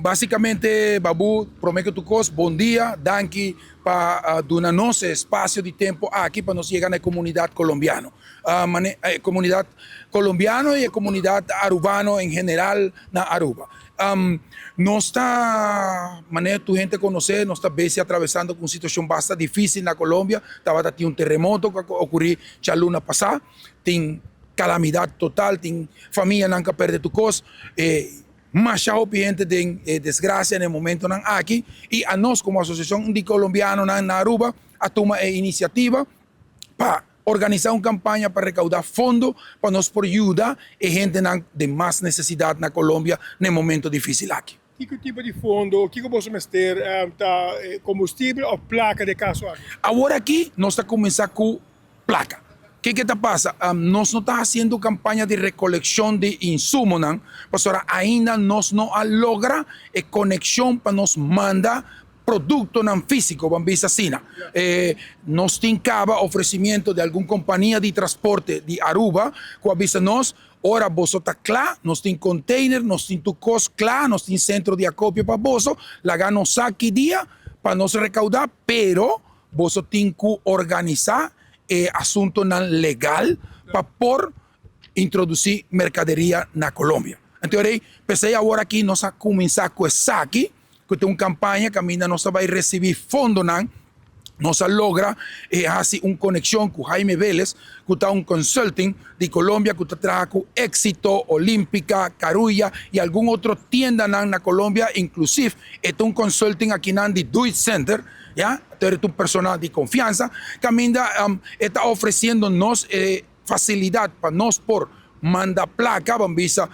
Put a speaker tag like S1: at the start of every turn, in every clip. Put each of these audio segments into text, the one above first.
S1: Basicamente, Babu, prome cu tur cos, bon dia, danki pa duna nos espacio di tempo aki pa nos yega na e comunidad Colombiano. E comunidad Colombiano y e comunidad Arubano en general na Aruba. Nos ta, manera tur hende conoce, nos ta besi atravesando cu un situacion basta dificil na Colombia. Tabata tin un terremoto cu a ocuri djaluna pasa, tin calamidad total, tin famianan cu a perde tur cos. Masha hopi hende den e desgracia na e momentonan aki y anos como Asociacion di Colombianonan na Aruba a tuma e iniciativa pa organisa un campaña pa recauda fondo pa nos por yuda e hendenan den mas necesidad na Colombia na e momento dificil aki.
S2: Kiko tipo di fondo, kiko boso mester, ta combustibel of placa den e caso aki?
S1: Awor aki nos ta cuminsa cu placa. Kiko ta pasa? Nos no ta haciendo campaña di recoleccion di insumonan, pasobra ainda nos no a logra e conexion pa nos manda productonan fisico, ban bisa asina. Nos tin caba ofrecimiento di algun compania di transporte di Aruba cu a bisa nos, ora boso ta cla, nos tin container, nos tin tur cos cla, nos tin centro di acopio pa boso, laga nos sa ki dia pa nos recauda, pero boso tin cu organisa e asuntonan legal pa por introduci mercaderia na Colombia. Anto rey, p'esey awor aki nos a cuminsa cu esaki, cu ta un campaña caminda nos ta bay recibi fondonan. Nos a logra e haci un conexion cu Jaime Velez, cu ta un consulting di Colombia cu ta traha cu Exito, Olimpica, Carulla y algun otro tiendanan na Colombia, inclusive e ta un consulting akinan di Do It Center. Ya, ta eri un persona di confiansa, caminda e ta ofreciendo nos e facilidad pa nos por manda placa, ban bisa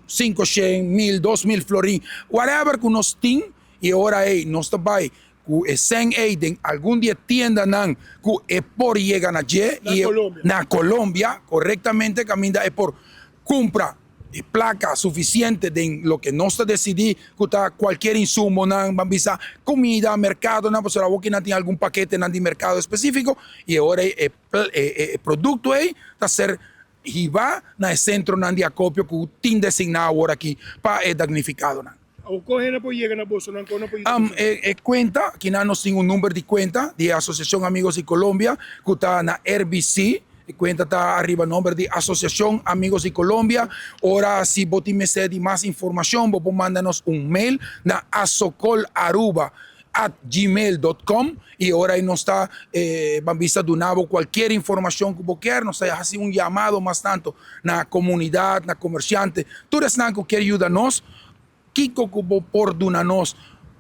S1: cinco shen, mil, 2000 florin, whatever cu nos tin, y e ora ey nos ta bay cu e cen ey den algun di e tiendanan cu e por yega na dje.
S2: Na Colombia.
S1: Na Colombia, correctamente, caminda e por cumpra e placa suficiente den loke nos ta decidi cu ta cualkier insumonan, ban bisa comida, mercadonan, pasobra awor ki nan tin algun paketenan di mercado especifico y e ora e e producto ey ta ser hiba na e centronan di acopio cu tin designa awor aki pa e damnificadonan.
S2: Awor con hende por yega na bosonan? Con nan por yuda bosonan?
S1: E cuenta, kinan nos tin un number di cuenta di e Asociacion Amigos di Colombia cu ta na RBC. E cuenta ta ariba nomber di Asociacion Amigos di Colombia. Ora si bo tin mester di mas informacion bo por manda nos un mail na asocolaruba@gmail.com y ora ey nos ta ban bisa duna bo cualkier informacion cu bo kier. Nos ta haci un yamado mas tanto na comunidad, na comerciante, tur esnan cu kier yuda nos. Kiko ku bo por duna nos?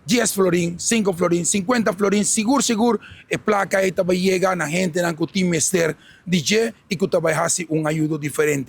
S1: 10 florin, 5 florin, 50 florin, sigur sigur e plaka ei ta bai yega na hendenan ku tin mester di dje i ku ta bai hasi un ayudo diferente.